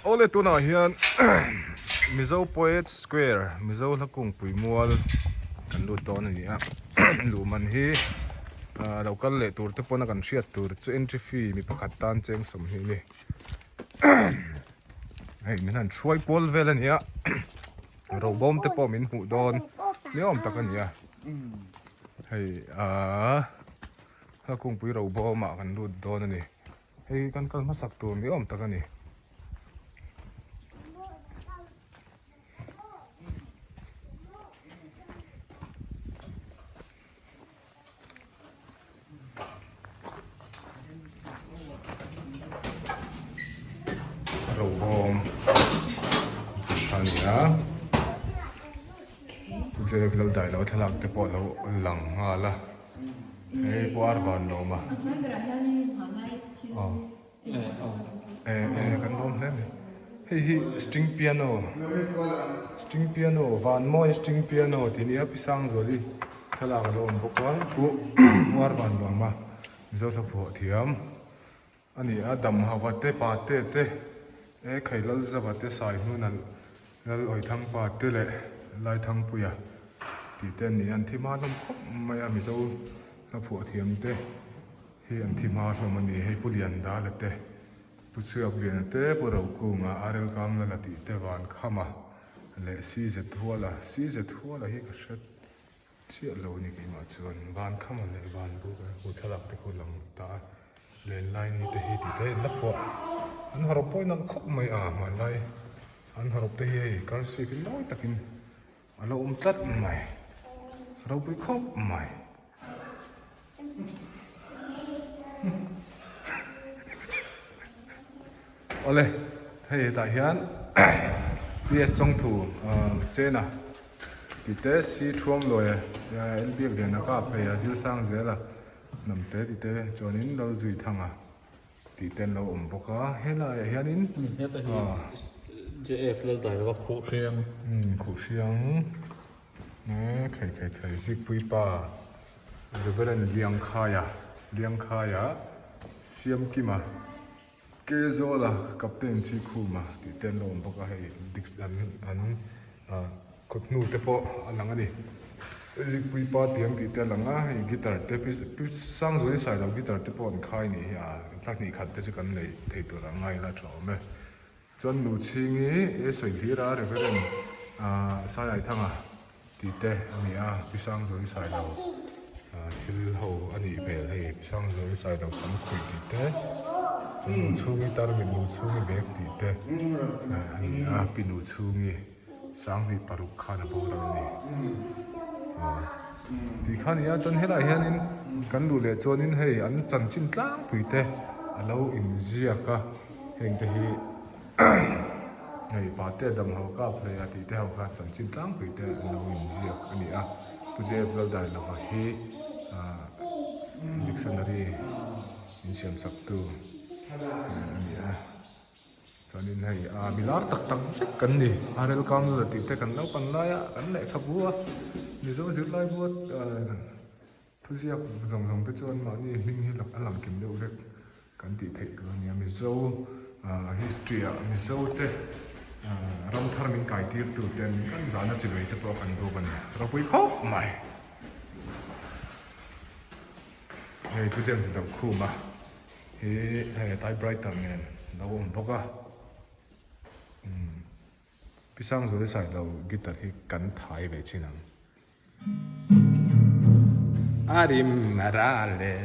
Awle tunah hian Mizo Poet Square Mizo hla kungpui mual kan lut dawn a ni a luh man hi ah lo kal leh tur te pawn a kan hriat tur chu entry fee mi pakhat tan cheng 20 a ni hei min han hruai kual vel a ni a robawm te pawh min hmuh dawn ni awm tak a ni a hei ah hla kungpui robawm ah kan lut dawn a ni. Hei kan kal hmasak tur ni awm tak a ni. Robawm a ni a, Joseph Laldailo thlalak te pawh a lo lang nghal a. Hei puar van lawm a. E e kan lawm hle mai. Hei hi string piano string piano van mawi string piano tih nia Pi Sangzuali thlalak a lo awm bawk a pu puar van lawm a Mizo hla phuah thiam. A ni a, Damhauva te, Pate te, e Khai Lalzava te, Saihnuna Lal Awithangpa te leh Laithangpuia tih te an ni a, an thi hma hlawm khawp mai a, Mizo hla phuah thiam te hi an thi hma hlawm a ni, hei Pu Liandala te, Pu Chhuakliana te, Pu Rokunga, RL Kamlala tih te, Vankhama leh CZ Huala, CZ Huala hi ka hre Chiah lo ni keimah chuan van khama leh van buk a hmu thlalak te khu lang ta a lenlai ni te hi tih te in la phuah an harawp pawh in ang khawp mai a hmanlai an harawp te hi hei cursive in mawi takin a lo awm tlat mai ropui khawp mai. Awle, hei hetah hian PS Chawngthu Sena tih te C Thuamluaia L Biakliana ka phei a Zilsang Zela hnam te tih te chuanin Lalzuithanga tih te an lo awm bawk a helaiah hianin Heta hi JF Laldailova Khuhhriang. Khuhhriang. He khai khai khai Zikpui pa Reverend Liangkhaia Liangkhaia Siamkima Kezawla Captain Chhikhuma tih te an lo awm bawk a hei dik an an ah kawt hnu te pawh a lang a ni Zikpui pa tiang tih te a lang a hei guitar te pi Sangzuali Sailo guitar te pawh an khai nih hi a thla hnih khat te chu kan neih thei tur ang ngai ila tha awm e. Chuan nu chhingi e sawi hlir a Reverend Saiaithanga tih te a ni a, Pi Sangzuali Sailo thil ho a nih hmel hei Pi Sangzuali Sailo sam khawih tih te, chuan nu chhungi tarmit nu chhungi bag tih te a ni a, Pi nu chhungi 26 khan a boral a ni. Tih kha a ni a, chuan helaiah hianin kan luh leh chuanin hei an chanchin tlangpui te a lo inziak a. Heng te hi hei pate dam ho kap hlei a tih te ho kha chanchin tlangpui te an lo inziak a ni a Pu J F Laldailova hi ah dictionary insiam sak tu a ni a chuanin hei ah mi lar tak tak vek kan ni R L Kamlala tih te kan naupan laia kan lehkhabu a Mizo zirlai bu a ah. Thuziak zawng zawng te chuan mahni hming hi a lang kim deuh vek kan tih theih tur a nia. Mizo history ah Mizo te ram thar min kai tir tu ten kan zahna chi vei te pawh kan buk a ni. Ropui khawp mai. Hei Pu James Dokhuma hi hei typewriter nen a lo awm bawk a. Umm Pi Sangzuali Sailo guitar hi kan thai ve chin ang. A rim a ral e.